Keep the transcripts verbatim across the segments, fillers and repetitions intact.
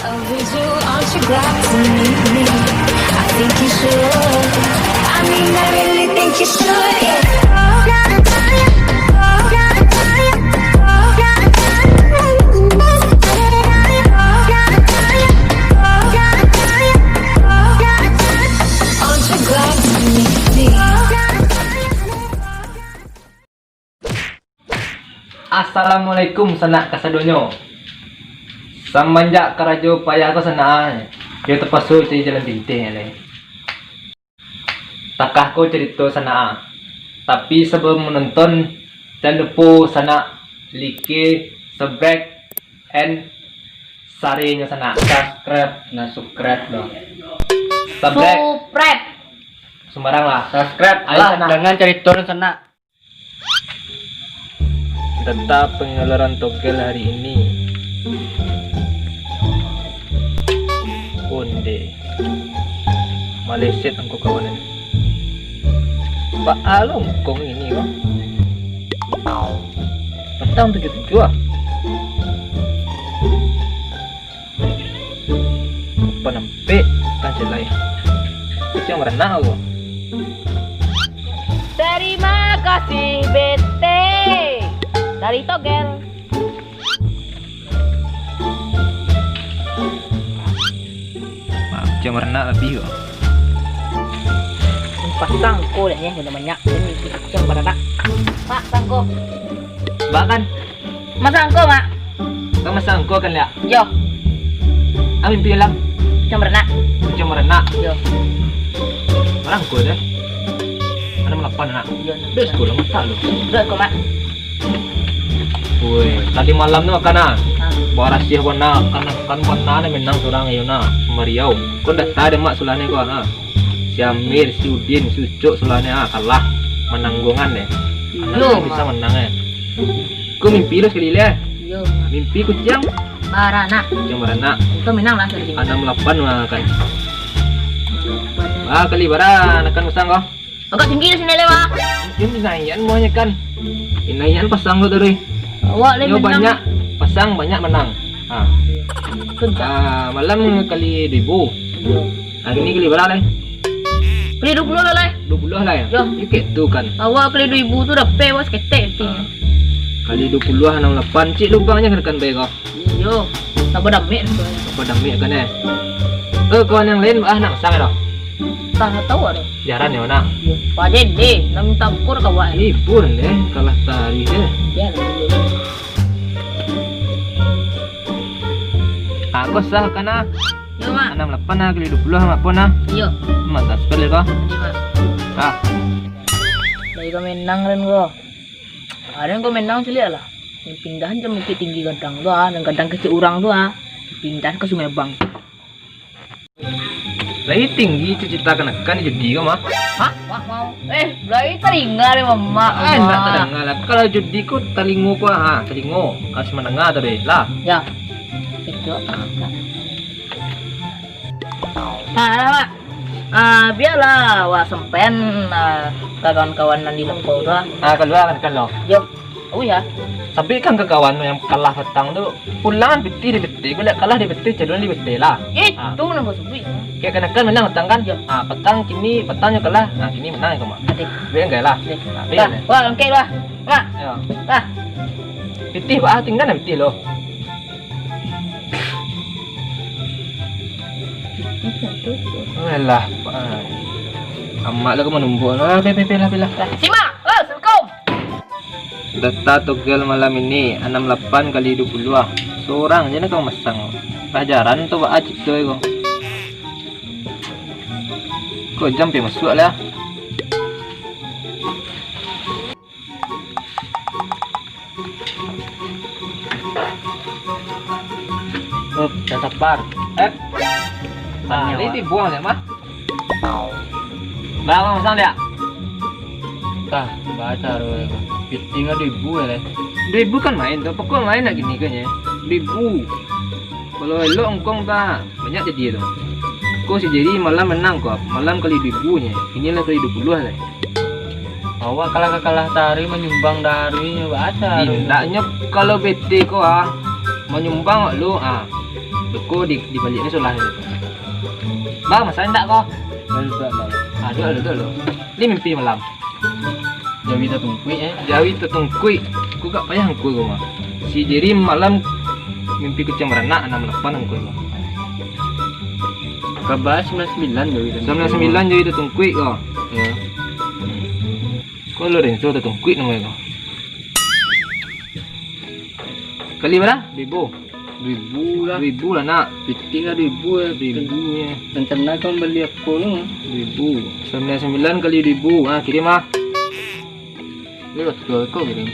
Overdue, aren't you glad to meet me? I think you should. I mean, I really think you should, yeah. Aren't you glad to meet me? Assalamualaikum, sanak kasadonyo. Samanjak karajo payah ko, sanak, yo tapaso cari jalan pinteh lai. Takah ko carito, sanak. Tapi sabalum manonton, jan lupo, sanak, like, subscribe, and share-nyo, sanak. Subscribe, nah, subscribe doh. Subscribe. Subscribe. Sumbarang lah. Subscribe. Ayo, lah, sanak. Jangan carito, sanak. Data pengeluaran Togel hari ini. Onde. Maleset angko kawan ini. Baa lo angko ini ko. Patang tujuah tujuah ah. Panampek tajelai. Kuciang baranak ko. Terima kasih, Bete. Dari Togel. Mak, kuciang baranak abih ko. Pasang ko dek nyo, banyak-banyak. Kuciang baranak. Mak, pasang ko. Baa kan? Masang ko, Mak. Kau masang ko kan, liak? Yo. Amin pilam. Macam baranak. Macam baranak. Yo. Barang ko deh. Anak malapan, nak. Yo. Duh, sekolah mata lu. Duh, ko, Mak. Woi, tadi malam tu makan ah. Ah. Barasiah bana, kan, kan bana ni menang surang iyo nah, Mariau. Kau dah tahu deh, Mak, sulahnya kau nah. Si Amir, si Udin, si Ucok sulahnya ah, kalah. Mananggungan deh. Anak Yo, tu bisa Mak. Menang eh. Ko mimpi lo sakali leh. Iyo, Mak. Mimpi kuciang. Baranak. Kuciang baranak. Itu menang lah dari sini. Anam lapan mah kan. Ah, kali bara, nak kan pasang ko. Agak tinggi di sini lewat. Yo, pinaian maunya kan. Pinaian pasang lo tadi. Awak leh Yo menang. Banyak pasang, banyak menang. Ah. Sudah. Ah, malam kali dua ribu. Iyo. Hari ni kali bara leh? Kali dua puluh lah, leh. Dua puluh lah ya? Yo. Yo, kayak tu kan. Awak kali dua ribu tu dapek, awak seketek tu. Ah. Kali dua puluh, anam lapan, cik lubangnya kan, kan, baik kau. Iyo. Tambah damik tu. Tambah damik kan, eh? Eh, kawan yang lain, ah, nak pasang dah? Tak tahu ada. Jarang ya, nak? Iyo. Pajen deh, nak minta ukur kawan. Libur deh, kalah tari deh. Ya, dulu. Aku sah kan ah? Yo, Mak. Anam lapan ah, kali dua puluh, Mak, pun ah. Iyo. Mantap sekali kau. Iyo, Mak. Ah. Dari kau menang kan kau. Ada yang kau menang ciliak lah. Yang pindahan ke Bukit Tinggi Gadang tu ah, dan Gadang Kecil Urang tu ah. Pindahan ke Sungai Bang. Lai tinggi cita-cita kanakan di judi ko mah. Hah? Wah, mau. Eh, lai taringa deh, Mamak. Ah, indak tadanga lah. Kalau judi ko talingo ko, ha, talingo. Harus mandanga tu deh, lah. Ya. Itu. Nah, lah, Mak. Ah, bialah, wak sampean, ah, ka kawan-kawan nan di loko tu, ah. Ah, kalua kan, kalua. Yo. Oh, ya. Tapi kan ka kawan yang kalah patang tu, pulangan pitih di pitih, gulak kalah di pitih, calon di pitih lah. Eh, ah. Tu nang basabuik. Kayak kanakan menang patang kan? Ya. Ah, patang kini, patang nyo kalah, ah, kini menang ko, Mak. Adik. Duit angkai lah. Adik. Ah, dah, wah, angkai lah. Mak. Ya. Dah. Pitih, bah, tingga lah pitih lo. Alah, Pak. Amak lah kau manumbuk. Ah, pi, pi, pi lah, pi lah. Simak. Oh, assalamualaikum. Data Togel malam ini, anam lapan kali dua puluh ah. Surang se nak kau masang. Pelajaran tu, Pak, cik tu ko. Kau jam pi masuak lah. Oh, dah sabar. Eh. Nah, ini dibuang ya, Mah? Berapa masang dia? Tah, baca dulu. Fitting ada ibu ya, leh. Dua ribu kan main tu. Pokok main nak gini kan ya. Dua ribu. Kalau elok engkong tak banyak jadi tu. Ko sijadi malam menang ko, malam kali dua ribu nyo. Inilah kali dua puluh lah. Awak kalah-kalah tari manyumbang dari nyo baca. Indaknyo kalau bete ko ah, manyumbang wak lu ah. Ko di, di baliak ni solah. Bang, masak indak ko? Masak, Bang. Aduh, aduh, aduh, aduh. Ni mimpi malam. Jawi tatungkuik, eh. Jawi tatungkuik. Ko gak payah angku ko mah. Si Jerry malam mimpi kuciang baranak anam lapan angku ko. Kaba sambilan sambilan jawi tatungkuik. Sambilan sambilan jawi tatungkuik ko. Yo. Ko Lorenzo tatungkuik namonyo ko. Kali bara? Ribu. Ribu lah. Ribu lah, nak. Pitih lah ribu lah. Ribu, ya. Rencana kau bali apo tu? Ribu. Sambilan sambilan kali ribu. Ah, kirim ah. Ni waktu kau kirim.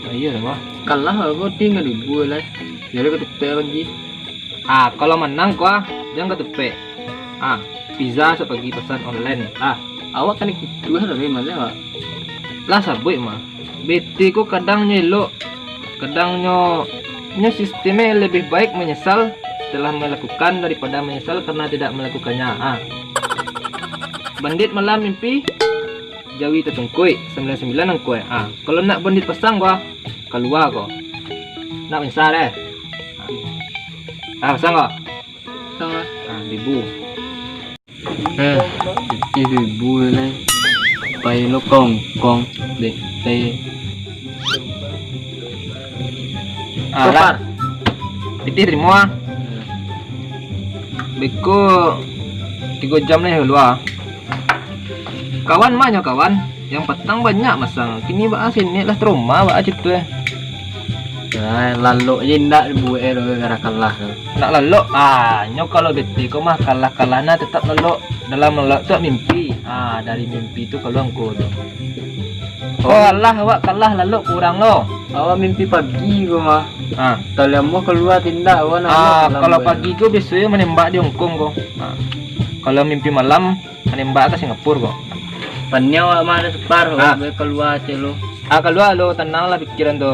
Ah, iyo lah, mah. Kalah lah kau, tingga ribu lah. Jadi kau tepek lagi. Ah, kalau manang kau ah, jangan kau tepek. Ah, pizza sapagi pasan online. Ah, awak kan itu lah, tapi malah awak. Lah sabuik mah. B T ko kadang nyo elok, kadang nyo, nyo sistemnyo lebih baik menyesal setelah melakukan daripada menyesal karena tidak melakukannya. Ah. Bandit malam mimpi, jawi tatungkuik, sambilan sambilan angku, eh. Ah, kalau nak bandit pasang ko, kalua ko. Nak menyesal, eh. Ah, pasang ko. Pasang lah. Ah, ribu. Eh, pitih ribu lai. Pai lo kongkong, deh, deh. Alah. Pitih tarimo ah. Beko tigo jam lai kalua. Kawan mah nyo kawan. Yang patang banyak masang. Kini baa sinek lah trauma baa cito eh. Nah, lalok je indak dibuek eh, gara-gara kalah tu. Nak lalok, ah, nyo kalau B T ko mah kalah-kalah nah tetap lalok. Dalam lalok tu mimpi. Ah, dari mimpi tu kalua angku tu. Oh, alah awak kalah lalok kurang lo. Awak mimpi pagi ko mah. Ah. Taliamu kalua tindak awak nak Ah, lalok kalau dalam pagi ko biasonyo manembak di Hongkong ko. Ah. Kalau mimpi malam, manembak ka Singapura ko. Paniau awak mah ado separ, ah. Awak kalua cek lo. Ah, kalua lo, tanang lah pikiran tu.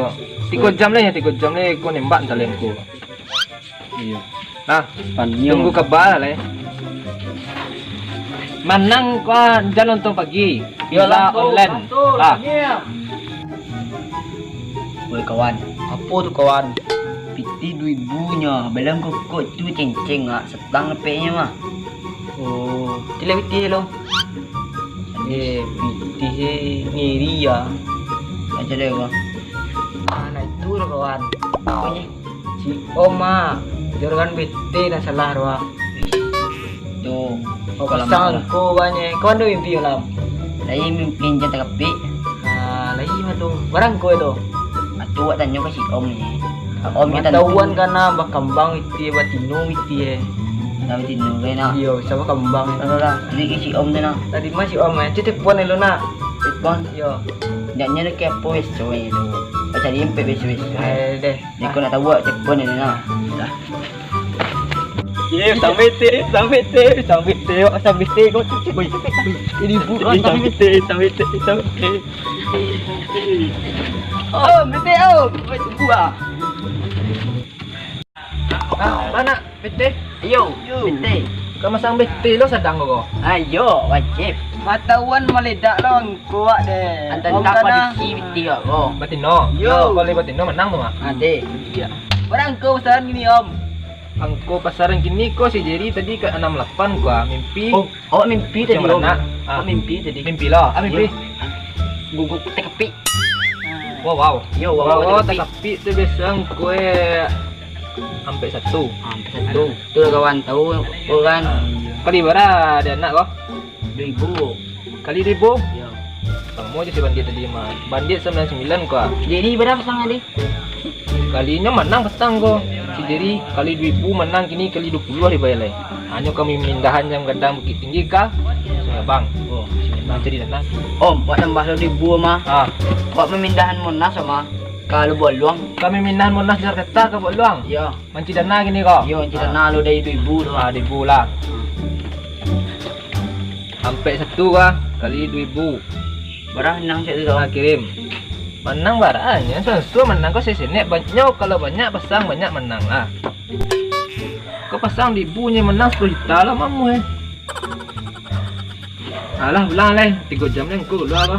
Tigo jam lai, tigo jam lai ko nembak talian ko. Iyo. Ah, paniau. Tunggu kaba lah lai. Manang ko ah, jan nonton pagi. Yo, pizza online. Ah. Woi kawan, apo tu kawan? Pitih duo ribu nyo, balong kokok tu cengceng ah, satang lepeknyo mah. Oh, tu lah pitih lo. Eh, pitih eh, ngeri ah. Macam mana ko? Ah, nah itu lo kawan. Aponyo? Si Om ah, jorokan B T nan salah tu ah. Tu, oh, kalau pasang masalah. Ko banyak. Kau ado mimpi malam? Lai mimpi jan takapik. Ah, lai mah tu. Barang ko tu. Ah, tu awak tanyo ka si Om ni. Ah, Om ni tantu. Matahuan kana bakambang iti, batino iti eh. Nah, batino kan nak. Iyo, bisa bakambang. Lah, lah, lah. Jadi ka si Om tu nak. Tadi mah si Om eh. Cek telepon dulu nak. Telepon? Iyo. Nyak nyo ke apo beso ni tu. Pacari empek beso-beso. Eh, deh. Ni kau nak tahu awak telepon ni nah. Dah. Eh, sampai te, sampai te, sampai te, awak sampai te, kau cek, cek, woi. Ini bukan sampai te, sampai te, sampai te. Oh, mete, oh. Woi, tunggu ah. Ah, mana? Mete? Iyo, mete. Kau masang mete lo sadang ko. Ayo, wajib. Matahuan maledak lo angku awak deh. Antah Om antah kana. Kondisi mete awak ko. Batino. Yo. Yo, kalau batino manang tu mah. Ade. Iyo. Barang ko pasaran kini, Om. Angko pasaran kini ko si Jerry tadi ka anam lapan ko ah, mimpi. Oh, awak mimpi tadi, Om. Baranak. Ah. Awak mimpi tadi. Mimpi lah. Ah, mimpi. Iyo. Guguk takapik. Wow, wow. Yo, wow, wow, wow, takapik. Takapik tu biaso angko eh ampek satu. Ah, ampek satu. Tu lah kawan tahu, ko kan. Kali bara ado anak ko? Duo ribu. Kali duo ribu? Yo. Samo jo si bandit tadi mah. Bandit sambilan sambilan ko ah. Jadi bara pasang tadi? Kalinyo manang patang ko. Si Jerry kali duo ribu manang kini kali duo puluah dibayar lai. Hanyo kami mindahan jam gadang Bukittinggi ka Sungai Abang. Oh, Sungai Abang. Jadi dana. Om, buat tambah lo duo ribu mah. Ah. Buat mamindahan Monas mah. Ka Lubuak Luang. Kami mindahan Monas Jakarta ka Lubuak Luang. Yo. Manci dana kini ko. Yo, manci dana lo dari duo ribu tu. Ah, duo ribu lah. Ampek satu ka kali duo ribu. Bara manang cek tu, kawan? Kirim. Manang bara nyo, sunsua manang ko sesenek, banyaknyo kalau banyak pasang, banyak manang lah. Ko pasang duo ribu nyo manang sapuluah juta lah, mamu eh. Alah, ulang lai, tigo jam lai angko kalua ko.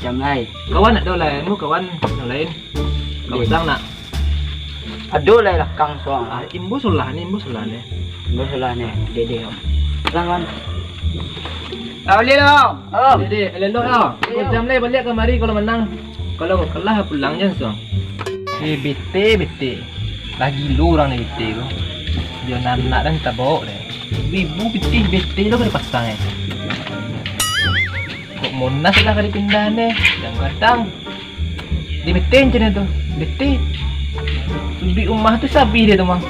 Jam lai. Kawan nak tahu lai, mu kawan yang lain. Kau pasang nak? Ado lai lakang suang. Ah, imbo sulah ni, imbo sulah ni. Imbo sulah ni, dede, Om. Lang, Wan. Ah, baliak lah, Om. Om. Dede, elok lah. Ayo. Kok jam lai baliak kamari kalau manang. Kalau kalah pulang jan suang. Eh, bete, bete. Lah gilo urang ni bete tu. Dio nan anak dan tabok deh. Ibu pitih bete lo ka dipasang, eh. Kok Monas lah ka dipindahan, eh. Kadang-kadang. Di bete macam tu. Bete. Suduik rumah tu sabih dia tu mah.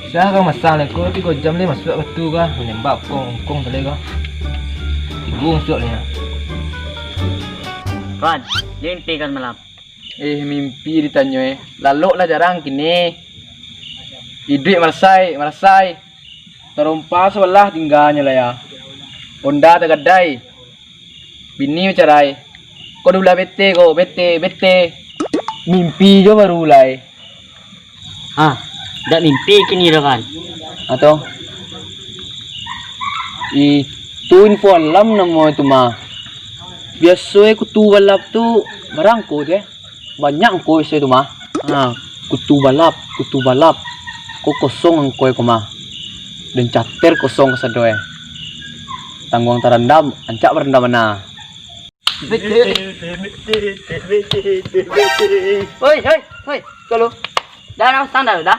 Sa ka masang lai ko, tigo jam lai masuak batu ka. Manembak kongkong tadi ka. Tigo masuak dia. Kawan, dia mimpi kan malam. Eh, mimpi ditanyo, eh. Lalok lah jarang kini. Iduik malasai, malasai. Tarompa sabalah tingganyo lah ya. Onda tagadai. Bini bacarai. Ko dulah bete ko, bete, bete. Mimpi jo baru lai. Ah, dak mimpi kini doh kan? Atau itu info alam namo itu mah. Biaso e kutu balap tu barangko tu eh. Banyak angko biaso tu mah. Ha, kutu balap, kutu balap. Ko kosong angko e ko mah. Den cater kosong kasado e. Tangguang tarandam, ancak barandam bana. Hoi, hoi, hoi. Kalau dah, dah masang dah, dah.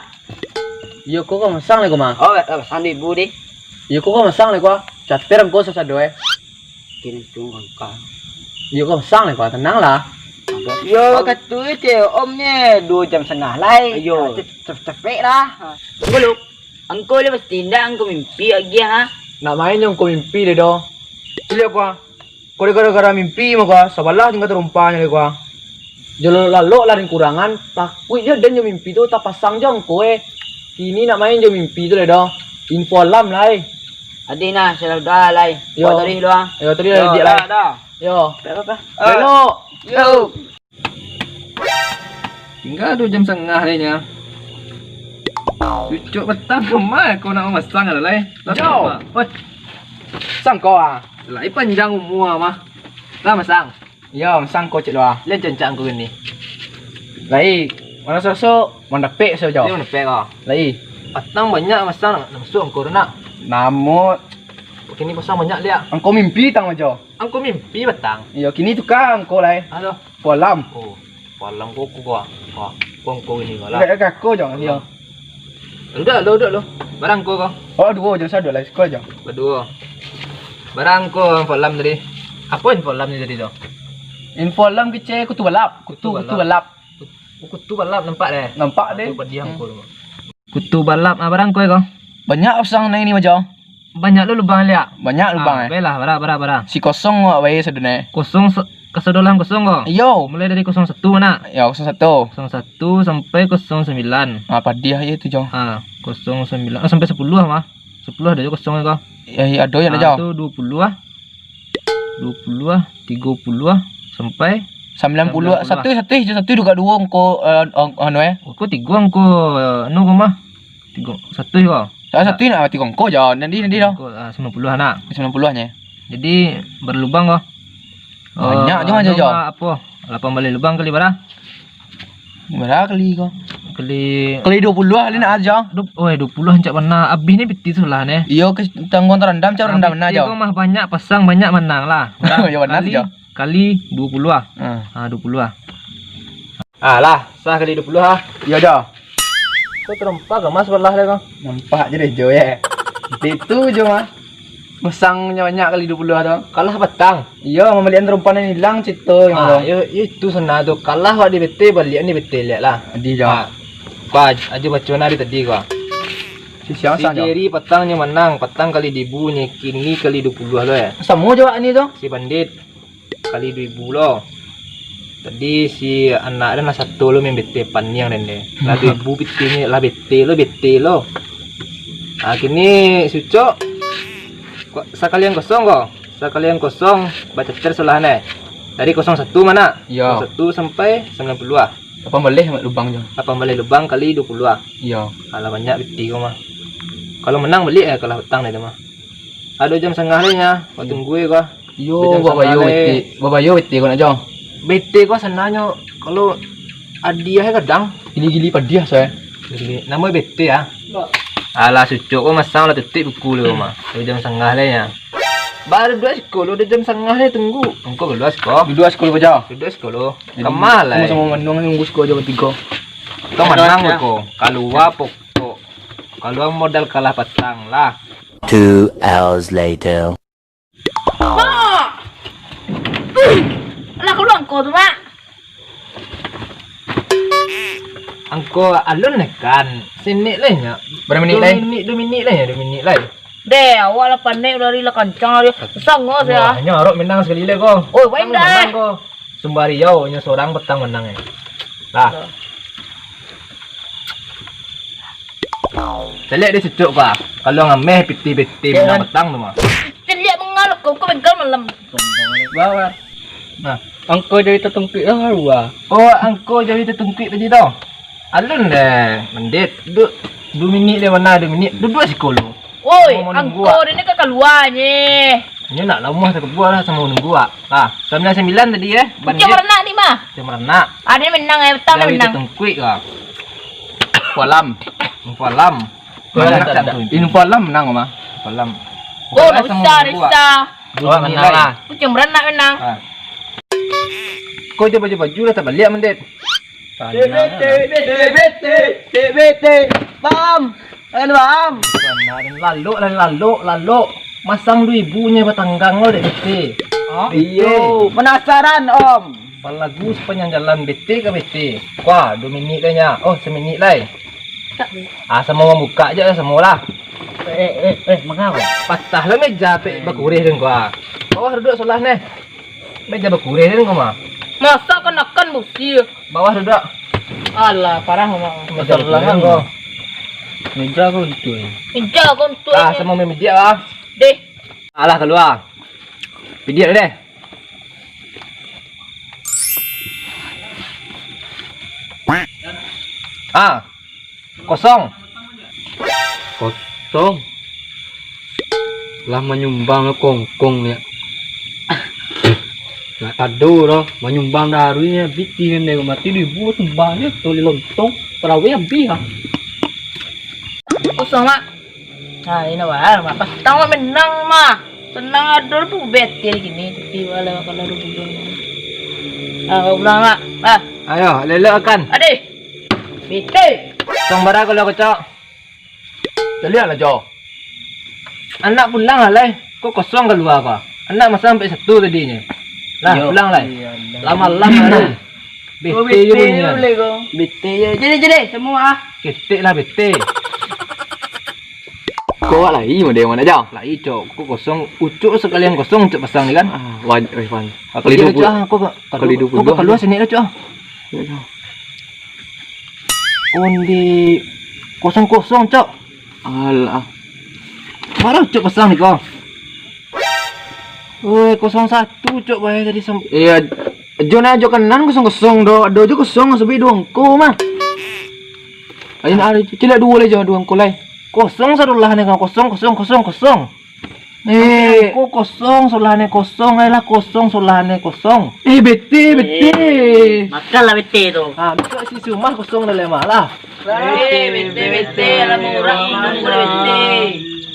Iyo, ko ka masang lai ko mah. Oh, dah masang di ibu deh. Iyo, ko ka masang lai ko. Cater angko sasado e. Kini tu angka. Iyo, ko masang lai ko, tenang lah. Yo, katu cewek om ni dua jam setengah lai. Ayo. Cep-, cep-, cepek lah. Tunggu lu. Angko le pasti indak angko mimpi agiah, ha? Nak main jo angko mimpi deh doh. Ciliak ko ah. Ko dek gara-gara mimpi mako ah, sabalah tingga tarompanyo dek ko ah. Jo lalok-lalok lah den kurangan, takuik jo den jo mimpi tu tapasang jo angko eh. Kini nak main jo mimpi tu lai doh. Info alam lai. Adih nah, sudah lai. Yo. Buat tadi doh. Yo, tadi lah diak lai. Dah, dah. Yo. Dah, dah, dah. Belok. Yo. Tingga duo jam satangah lai nyo. Cucuk patang kama ko nak mamasang lah lai. Yo. Oi. Sangko ah. Lai panjang umua mah. Lah masang. Yo, masang ko cek lu ah. Lai cancak angko kini. Lai, mano sosok mandapek sajo. Iyo mandapek ko. Lai. Patang banyak masang nak masuak angko tu nak. Namo. Kini pasang banyak liak. Angko mimpi tang ajo. Angko mimpi patang. Iyo, kini tukar angko lai. Halo. Polam. Oh, palang koko ko. Ko, ko angko ini ko lah. Dak kako jo, iyo. Udah lo, udah lo. Barang ko ko. Oh, duo jo, sado lah, siko jo. Baduo. Barang ko info alam tadi. Apo info alam ni tadi tu? Info alam kecek kutu balap. Kutu, kutu balap. Kutu balap nampak deh. Nampak deh. Tu padiah angko tu. Kutu balap, ah, barang ko ko. Banyak usang nang ini majo. Banyak lo lubang liak. Banyak lubang eh. Baiklah, bara, bara, bara. Si kosong awak bae sadonyo. Kosong se-, kasadolah kosong ko? Iyo. Mulai dari kosong satu nak? Yo, kosong satu. Kosong satu sampai kosong sembilan. Ah, padiah aja tu jo. Ah, kosong sembilan. Oh, sampai sepuluh mah. Sepuluh ado jo kosong ko. Ya, ado yang ado jo. Tu dua puluh ah. Dua puluh ah, tiga puluh ah, sampai sembilan puluh. Satu, satu, satu juga duo angko, eh, ang-, anu eh. Ko tigo angko, eh, anu ko mah. Tigo, satu ko. Ah, satu nak tigo angko jo. Nanti, nanti dah. Angko, ah, sembilan puluh anak. Sembilan puluh nya. Jadi berlubang ko. Banyak jo ajo jo. Apo? Lapan baleh lubang kali bara? Bara kali ko? Kali, kali dua puluh lah nak ajo. Dup-, oi, dua puluh ancak bana. Abih ni piti tu lah ni. Iyo, ke tangguang tarandam, cak rendam bana ajo. Ko mah banyak pasang, banyak manang lah. Yo, bana kali, jo. Kali dua puluh ah. Ha. Ha, dua puluh ah. Ah, lah, sah kali dua puluh ah. Iyo, jo. Ko tarompa ka mah sabalah deh ko. Nampak je deh, jo, ye. Itu jo mah. Masangnyo banyak kali dua puluh tu. Kalah patang. Iyo, mambalian tarompa nan ilang cito. Ah, yo, yo itu sana tu. Kalah wak di bete, balian di bete liak lah. Adi jo. Ah. Ko ajo baco nari tadi ko. Si siapa si sajo? Jerry patang nyo manang, patang kali dibu nyo kini kali dua puluh lo ya. Samo jo wak ni tu. Si bandit kali dua ribu lo. Tadi si anak dan lah satu lo main bete paniang dende. Lah dua ribu bete nyo lah bete lo, bete lo. Ah, kini si Ucok. Ko-, sakalian kosong ko. Sakalian kosong, bacater sabalah ne. Dari kosong satu mana? Iyo. Kosong satu sampai sembilan puluh ah. Lapan baleh lubang jo. Lapan baleh lubang kali dua puluh ah. Iyo. Alah banyak piti ko mah. Kalau menang baliak eh, kalah patang deh tu mah. Ado jam satangah lai nya, ko tunggu eh ko. Iyo, babayo bete. Babayo bete ko nak jo. Bete ko sananyo kalau Adiah kadang gili-gili padiah sae. Gili. Namo bete ah. Alah, sucuk ko masang lah tutuik buku lu mah. Dari jam sangah lai nya. Baru duduak sikolo, dari jam sangah lai tunggu. Engko kalua siko. Duduak sikolo ko jo. Duduak sikolo. Kamah lai. Samo-samo manuang nunggu siko jo batigo. Tong manang ko. Kalua pokok. Kalua modal kalah patang lah. Two hours later. Mak! Alah, kalua angko tu, Mak. Angko alun lah kan. Sinik lah nyo. Bara minik lai? Duo minik, duo minik lah nyo, duo minik lai. Deh, awak lah panek, lari lah kancang lari. Sango sia. Wah, nyo arok minang sakali lai ko. Oi, wain dah. Sumbariau nyo surang patang manang eh. Lah. Caliak deh cucuk ko ah. Kalau ngameh piti-piti minang patang tu mah. Caliak mangalok ko, ko begal malam. Bawar. Nah, angko jadi tatungkuik lah kalua. Oh, angko jadi tatungkuik tadi tu. Alun deh, mendit. Duk, duo minik deh mana, duo minik. Duduak siko lu. Woi, angko deh ni ka kalua ni. Nyo nak lamuah sakabua lah samo nunggu ah. Ah, sambilan sambilan tadi eh. Kuciang baranak ni mah. Kuciang baranak. Ado menang eh, petang menang. Tungkuik lah. Info alam. Info alam. Info alam menang mah. Info alam. Oh, dah bisa, dah bisa. Awak menang lah. Kuciang baranak menang. Ah. Kau je baju-baju lah tabaliak mendek. Cek bete, cek bete, cek bete. Paham? Kan paham? Lalok lah, lalok, lalok. Masang duo ribu nyo batanggang lo dek bete. Iyo, penasaran om. Balagu sapanjang jalan bete ka bete. Wah, duo minik lai nyo. Oh, saminik lai. Ah, samo mambuka je lah, samo lah. Eh, eh, eh, mangapa? Patah lah meja pek bakureh den ko ah. Bawah duduak solah neh. Meja bakureh den ko mah. Masa kanakan busi? Bawah duduak. Alah, parah mah. Meja bakureh den ko. Meja ko untuak. Meja ko untuak. Ah, samo memidiak ah. Deh. Alah, kalua. Pidiak deh. Ah. Kosong. Kosong. Lah manyumbang lah kongkong ya. Nak ado doh manyumbang daruihnyo, pitih kan dek mati duo ribu sumbang je, toli lontong, tarawih abih ah. Kosong, Mak. Nah, ini wah, Mak. Patang mah menang mah. Tenang ado tu bete kini, tapi walau kalau duo ribu. Ah, kau pulang, Mak. Ah. Ayo, lelok akan. Adih. Bete. Kosong bara kalua kocok. Caliak lah, Jo. Anak pulang lah, lai. Kok kosong kalua ko? Anak masang sampai satu tadinyo. Lah, pulang, lai. Lama-lama, lai. Bete je bunyi. Bete je. Jadi, jadi, semua. Ketek lah, bete. Kau awak lai model mano, Jo? Lai, Cok. Kok kosong, ucuk sakalian kosong, ucuk pasang ni kan? Ah, waj-, eh, pan. Kali duo puluah. Kok kalua sini lah, Cok. Onde kosong-kosong, Cok. Alah. Bara Ucok pasang ni ko? Woi, kosong satu, Cok, bae tadi sam-, iyo, Jon ajo kanan kosong kosong do, ado jo kosong, sabik duo angko mah. Ayo, nak, caliak duo lai jo, duo angko lai. Kosong sadolah ni ko, kosong, kosong, kosong, kosong. Eh, ko kosong, solah ni kosong, ai lah kosong, solah ni kosong. Eh, bete, bete. Makanlah bete tu. Ha, bisuak si Sumah kosong dalam lah. Eh, bete, bete, alah urang inum ko bete.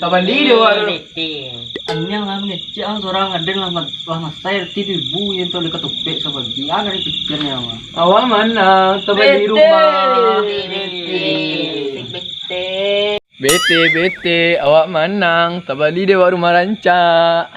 Tabali dia awak tu. Bete. Aniang lah mangecek ang surang, aden lah ma-, lah masai roti duo ribu yang tu oleh katupek sabagi. Ada di pikirnya, Mak. Awak mana? Tabali rumah. Bete, bete, bete. Bete, bete, awak manang, tabali dek awak rumah rancak.